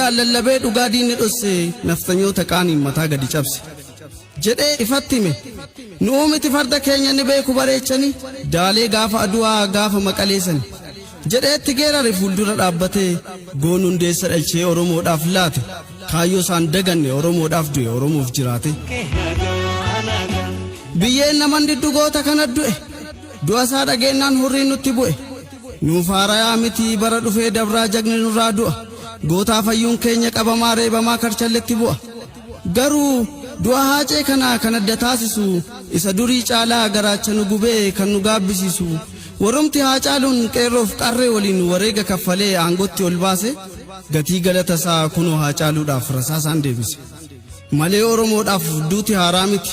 Murtiidhaan lallabee dhugaa diinni dhosse nafxanyoota qaaniin mataa gadi cabse. Jedhee ifatti hime. Nu'uu miti farda keenya ni beeku bareechani daalee gaafa Aduwaa gaafa Maqalee sani. Jedhee itti geerare fuuldura dhaabbatee goon hundeessa dhalchee Oromoodhaaf laate kaayyoo isaan daganne Oromoodhaaf du'e Oromoof jiraate. Biyyeen naman diddu goota kana du'e du'a isaa dhageennaan hurriin nutti bu'e. Nuuf haarayaa miti bara dhufee dabraa jagni nurraa du'a. Gootaa fayyuun keenya qabamaa reebamaa karchalletti bu'a. Garuu du'a Haacee kanaa kan adda taasisu isa durii caalaa garaacha nu gubee kan nu gaabbisiisu warrumti Haacaaluun qeerroof qarree waliin wareega kaffalee aangotti ol baase gatii galata isaa kunoo Haacaaluudhaaf rasaasaan deebise. Malee Oromoodhaaf duuti haaraa miti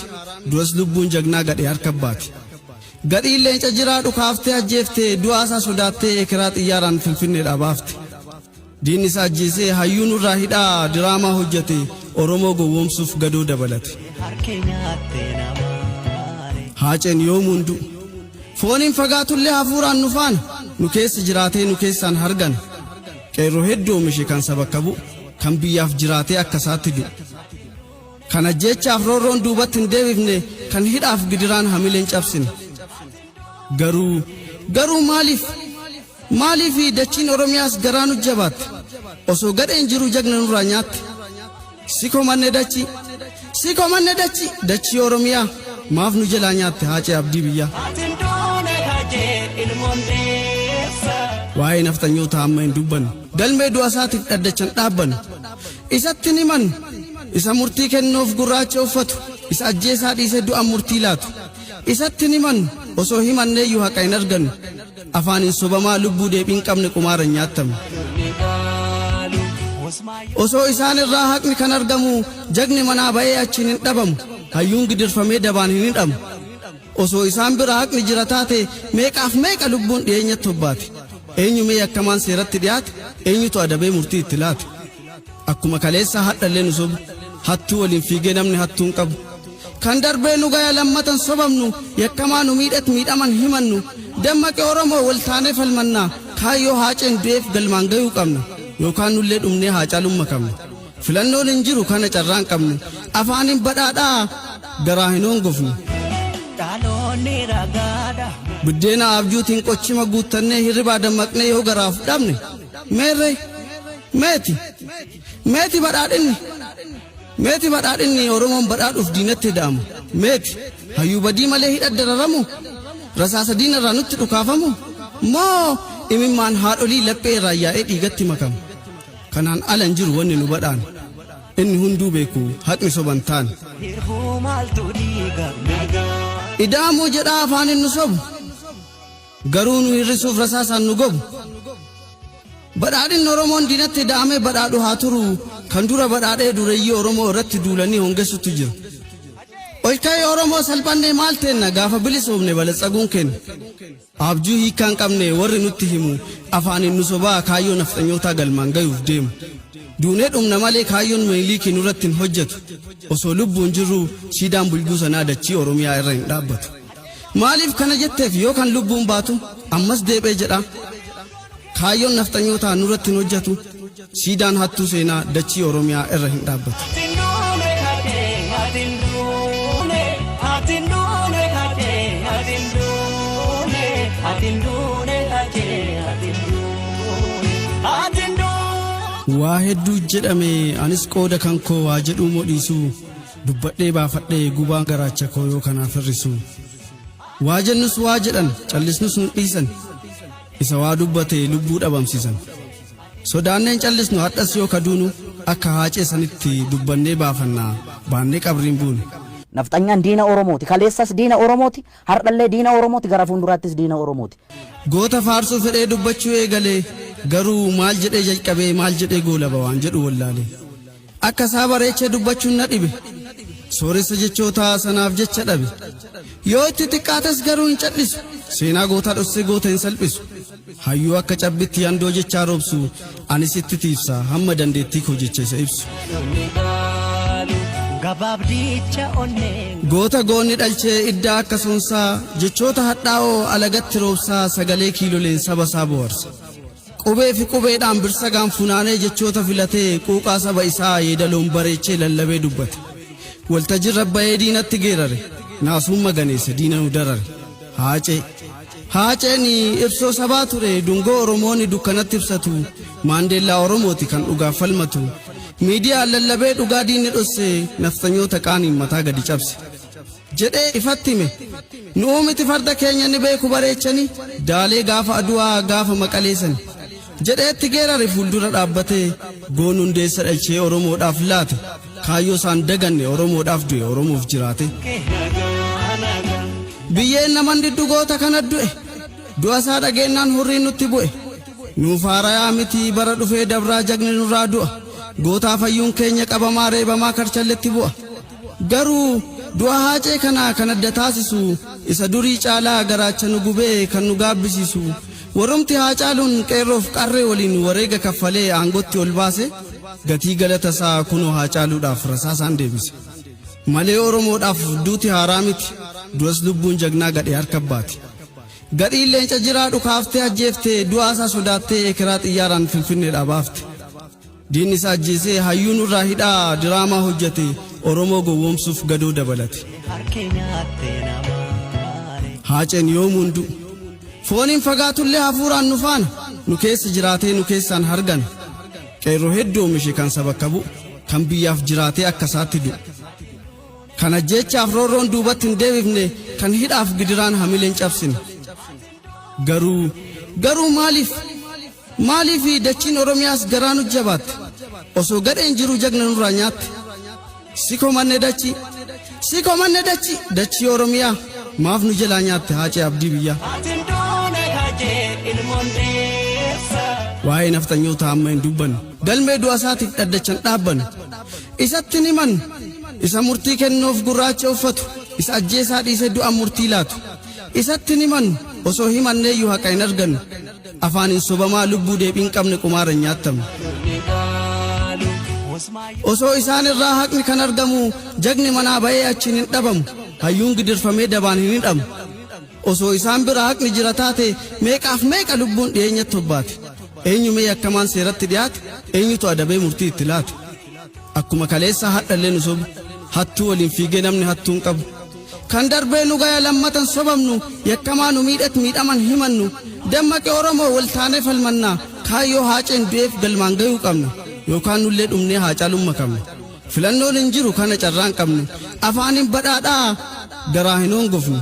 du'as lubbuun jagnaa gadhee harka baati. Gadhiin leenca jiraa dhukaaftee ajjeeftee du'aa isaa sodaattee ekeraa xiyyaaraan Finfinneedhaa baafte. Diinni isa ajjeesee hayyuu nurraa hidhaa diraamaa hojjete Oromoo gowwoomsuuf gadoo dabalate. Haaceen yoomuu hin du'u. Fooniin fagaatullee hafuuraan nu faana nu keessa jiraatee nu keessaan hargana. Qeerroo hedduu oomishe kan saba akka bu'u kan biyyaaf jiraatee akka isaatti du'u. Kan ajjeechaaf roorroon duubatti hin deebifne kan hidhaaf gidiraan hamileen cabsine. Garuu garuu maaliif maaliif dachiin Oromiyaas garaa nu jabaatte osoo gadheen jiru jagna nurraa nyaatte. Si komanne dachii si komanne dachii dachii Oromiyaa maaf nu jalaa nyaatte Haacee abdii biyyaa. Waa'ee nafxanyoota amma hin dubbannu galmee du'a isaatiif dhaddachan dhaabbannu. Isatti ni himannu isa murtii kennuuf gurraacha uffatu isa ajjeesaa dhiisee du'a murtii laatu. Isatti ni himannu osoo himanneeyyuu haqa hin argannu afaaniin sobamaa lubbuu deebii hin qabne qumaara hin nyaattamu. Osoo isaan irraa haqni kan argamu jagni manaa ba'ee achiin hin dhabamu hayyuun gidirfamee dabaan hin hidhamu. Osoo isaan bira haqni jira taate meeqaaf meeqa lubbuun dhiyeenyatti hobbaate. Eenyu mee yakkamaan seeratti dhiyaate eenyutu adabee murtii itti laate. Akkuma kaleessaa hadhallee nu sobu hattuu waliin fiigee namni hattuu hin qabu. Kan darbee nu gaya lammatan sobamnu yakkamaa nu miidhet miidhaman himannu dammaqe Oromoo wal taanee falmannaa kaayyoo Haaceen du'eef galmaan gayuu qabna yookaan nullee dhumnee Haacaaluun makamna. Filannoon hin jiru kana carraan qabnu afaaniin badhaadhaa garaa hin hongofnu. Biddeena abjuutiin qochima guuttannee hirribaa dammaqnee yoo garaaf dhabne meerre meeti meeti badhaadhinni meeti badhaadhinni Oromoon badhaadhuuf diinatti heda'amu meeti hayyuu badii malee hidha dararamu rasaasa diinarraa nutti dhukaafamu moo imimmaan haadholii laphee irraa yaa'ee dhiigatti makamu. Kanaan ala hin jiru wanni nu badhaan inni hunduu beeku haqni soban taane. Ida'amuu jedhaa afaaniin nu sobu garuu nu hir'isuuf rasaasaan nu gobu. Badhaadhinni Oromoon diinatti ida'amee badhaadhu haa turu kan dura badhaadhee dureeyyii Oromoo irratti duulanii hongessutu jira. Ol ka'ee Oromoo salphannee maal teenna gaafa bilisoomne balatsaguun kenna. Abjuu hiikkaa hin qabne warri nutti himu afaaniin nu sobaa kaayyoo nafxanyootaa galmaan gayuuf deemu. Duunee dhumna malee kaayyoon Miniliikii nurratti hin hojjetu. Osoo lubbuun jirru siidaan bulguu sanaa dachii Oromiyaa irra hin dhaabbatu. Maaliif kana jetteef yoo kan lubbuun baatu ammas deeb'ee jedha. Kaayyoon nafxanyootaa nurratti hin hojjetu. Siidaan hattuu seenaa dachii Oromiyaa irra hin dhaabbatu. Waa hedduu jedhame anis qooda kan koo waa jedhuu moo dhiisuu dubbadhee baafadhee gubaa garaacha koo yoo kanaaf hir'isu. Waa jennus waa jedhan callisnus nu dhiisan isa waa dubbate lubbuu dhabamsiisan. Sodaanneen callisnu hadhas yoo kaduunu akka Haacee sanitti dubbannee baafannaa baannee qabriin buunu. Nafxanyaan diina Oromooti. Kaleessas diina Oromooti. Har'allee diina Oromooti. Gara fuulduraattis diina Oromooti. Goota faarsuu fedhee dubbachuu eegale garuu maal jedhee jalqabee maal jedhee goolaba waan jedhu wallaale. Akka isaa bareechee dubbachuun na dhibe. Sooressa jechootaa sanaaf jecha dhabe. Yoo itti xiqqaates garuu hin callisu. Seenaa gootaa dhossee goota hin salphisu. Hayyuu akka cabbitti yandoo jechaa roobsu anis itti tiibsa hamma dandeettii koo jecha isa ibsu. Goota goonni dhalchee iddaa akka soonsaa jechoota hadhaa'oo alagatti roobsaa sagalee kiiloleen saba isaa bohaarsa. Qubee fi qubeedhaan birsagaan funaanee jechoota filatee quuqaa saba isaa yeedaloon bareechee lallabee dubbate. Waltajjiirra bahee diinatti geerare. Naasuun maganeesse diina nu darare. Haacee. Haaceen ibsoo sabaa ture dungoo Oromoonni dukkanatti ibsatu. Maandeellaa Oromooti kan dhugaaf falmatu. Miidiyaan lallabee dhugaa diinni dhosse nafxanyoota qaaniin mataa gadi cabse. Jedhee ifatti hime. Nu'uu miti farda keenya ni beeku bareechanii daalee gaafa aduwaa gaafa maqaleessani. Jedheetti geerare fuuldura dhaabbatee goon hundeessa dhalchee Oromoodhaaf laate. Kaayyoo isaan daganne Oromoodhaaf du'e Oromoof jiraate. Biyyeen naman diddu goota kana du'e. Du'a isaa dhageennaan hurriin nutti bu'e. Nuuf haarayaa miti bara dhufee dabraa jagni nurraa du'a. Gootaa fayyuun keenya qabamaa reebamaa karchalletti bu'a. Garuu du'a Haacee kanaa kan adda taasisu isa durii caalaa garaacha nu gubee kan nu gaabbisiisu warrumti Haacaaluun qeerroof qarree waliin wareega kaffalee aangotti ol baase gatii galata isaa kunoo Haacaaluudhaaf rasaasaan deebise. Malee Oromoodhaaf duuti haaraa miti du'as lubbuun jagnaa gadhee harka baati. Gadhiin leenca jiraa dhukaaftee ajjeeftee du'aa isaa sodaattee ekeraa xiyyaaraan Finfinneedhaa baafte. Diinni isa ajjeesee hayyuu nurraa hidhaa diraamaa hojjete Oromoo gowwoomsuuf gadoo dabalate. Haaceen yoomuu hin du'u. Fooniin fagaatullee hafuuraan nu faana nu keessa jiraatee nu keessaan hargana. Qeerroo hedduu oomishe kan saba akka bu'u kan biyyaaf jiraatee akka isaatti du'u. Kan ajjeechaaf roorroon duubatti hin deebifne kan hidhaaf gidiraan hamileen cabsine. Garuu garuu maaliif Maaliif dachiin Oromiyaas garaa nu jabaatte? Osoo gadheen jiru jagna nurraa nyaatte. Si komanne dachii, si komanne dachii, dachii Oromiyaa maaf nu jalaa nyaatte Haacee Abdii biyyaa. Waa'ee nafxanyoota amma hin dubbannu. Galmee du'a isaatiif dhaddachan dhaabbannu. Isatti hin himannu. Isa murtii kennuuf gurraacha uffatu. Isa ajjeesaa dhiisee du'a murtii laatu. Isatti hin himannu. Osoo himanneeyyuu haqa hin argannu. Afaaniin sobamaa lubbuu deebii hin qabne qumaara hin nyaattamne. Osoo isaan irraa haqni kan argamu jagni manaa ba'ee achiin hin dhabamu. Hayyuun gidirfamee dabaan hin hidhamu. Osoo isaan bira haqni jira taate meeqaaf meeqa lubbuun dhiyeenyatti hobbaate. Eenyu mee yakkamaan seeratti dhiyaate eenyutu adabee murtii itti laate. Akkuma kaleessaa hadhallee nu sobu. Hattuu waliin fiigee namni hattuu hin qabu. Kan darbee nu gaya lammatan sobamnu yakkamaa nu miidhet miidhaman himannu. Dammaqi Oromoo wal taanee falmannaa kaayyoo Haaceen du'eef galmaan gayuu qabna. Yookaan nullee dhumnee Haacaaluun makamna. Filannoon hin jiru kana carraan qabnu. Afaaniin badhaadhaa garaa hin hongofnu.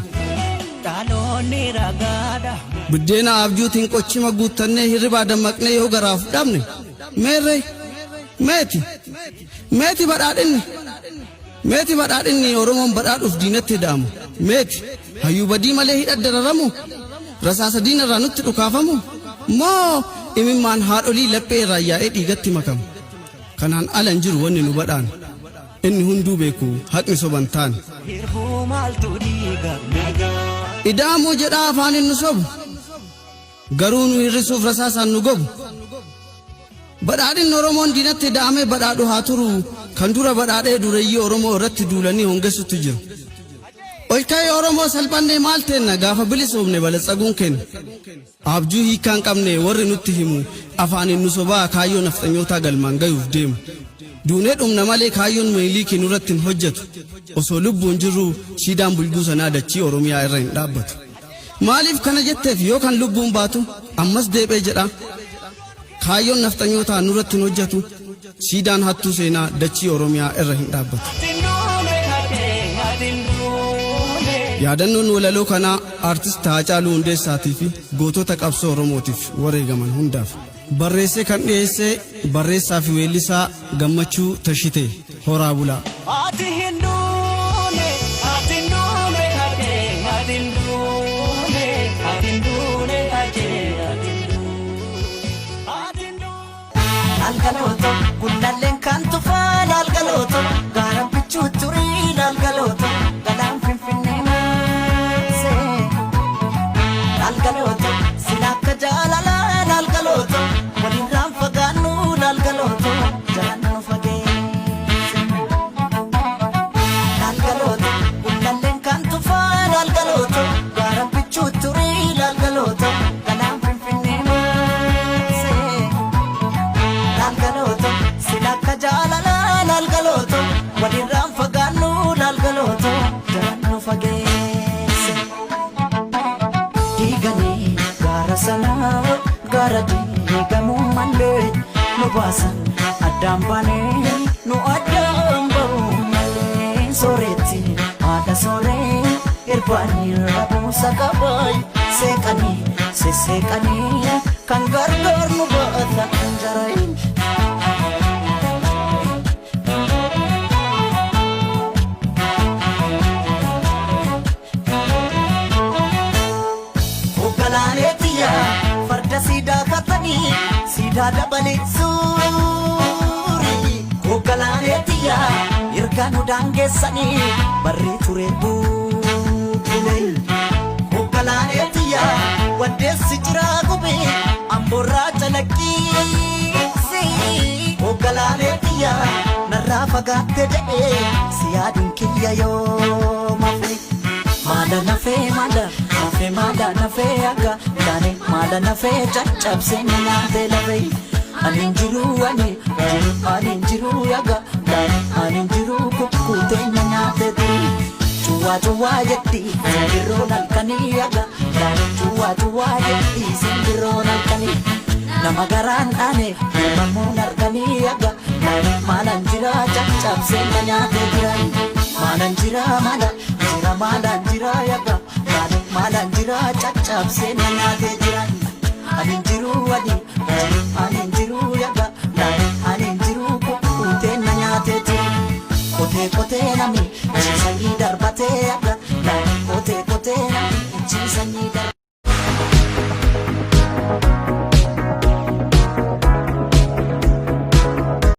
Dhaloonni ragaadha. Biddeena abjuutiin qochima guuttannee hirribaa dammaqnee yoo garaaf dhabne meerree meeti meeti badhaadhinni meeti badhaadhinni Oromoon badhaadhuuf diinatti heda'amu meeti hayyuu badii malee hidha dararamu rasaasa diinarraa nutti dhukaafamu moo imimmaan haadholii laphee irraa yaa'ee dhiigatti makamu kanaan ala hin jiru wanni nu badhaane inni hunduu beeku haqni soban taane. Hirbuu maaltu diiga nagaa. Ida'amuu jedhaa afaaniin nu sobu garuu nu hir'isuuf rasaasaan nu gobu. Badhaadhinni Oromoon diinatti da'amee badhaadhu haa turu kan dura badhaadhee dureeyyii Oromoo irratti duulanii hongessutti jiru. Ol ka'ee Oromoo salphannee maal teenna gaafa bilisoomne balatsaguun kenna. Abjuu hiikkaa hin qabne warri nutti himu afaaniin nu sobaa kaayyoo nafxanyootaa galmaan gayuuf deemu. Duunee dhumna malee kaayyoon Miniliikii nurratti hin hojjetu. Osoo lubbuun jirru siidaan bulguu sanaa dachii Oromiyaa irra hin dhaabbatu. Maaliif kana jetteef yoo kan lubbuun baatu ammas deebi'ee jedha. Kaayyoon nafxanyootaa nurratti hin hojjetu. Siidaan hattuu seenaa dachii Oromiyaa irra hin dhaabbatu. Yaadannoon walaloo kanaa aartist Haacaaluu Hundeessaatii fi gootota qabsoo Oromootiif wareegaman hundaaf. Barreessee kan dhiyeesse barreessaa fi weellisaa Gammachuu Tashitee. Horaa bulaa. Ati hin duune, ati hin duune haqee, ati hin duune, ati hin duune haqee, ati hin duune, ati hin duune. Laalgalooto gullalleen kan tufaa laalgalooto gaara bichuu turii laalgalooto galaan finfinnee maasee. Laalgalooto sila akka jaalalaa laalgalooto walirraan fagaannu laalgalooto jalaan nu fageesse. Laalgalooto gullalleen kan tufaa laalgalooto gaara bichuu turii laalgalooto galaan finfinnee maasee. Gaara diigamuu malee nu baasan addaan baanee nu addaan ba'uu malee sooretti haadha sooree irbaanii rabuusa qabaay seeqanii sesseeqanii kan gargaar nu baata jarayin. Hoogganaalee farda siidaa katanii siidaa dabalee suurii. Hoogganaalee ergaa nu daangeessanii barree ture buubulee. Hoogganaalee waddeessi jiraa gubee amboorraa calaqqiisi. Hoogganaalee narraa fagaatte jedhee si yaaduun kiyya yoo mafe. Maala nafee maala nafee maala nafee akka taane maala nafee caccabsee na nyaatee lafee. Ani hin jiru ani jiru ani hin jiru yaga taane ani hin jiru kukkutee na nyaatee turi. Cuwaa cuwaa jetti simbirroon halkanii yaga taane cuwaa cuwaa jetti simbirroon halkanii. Nama garaan dhaane uumamuun harkanii yaga taane maalaan jira caccabsee na nyaatee jira. Maalaan jira maala jira maalaan jira yaga taane maalaan jira caccabsee na nyaatee jira. Ani hin jiru ani jiru ani hin jiru yaga taane ani hin jiru kukkutee na nyaatee jira. Qotee qotee namni sanyii darbatee yaga taane qotee qotee namni sanyii darbatee.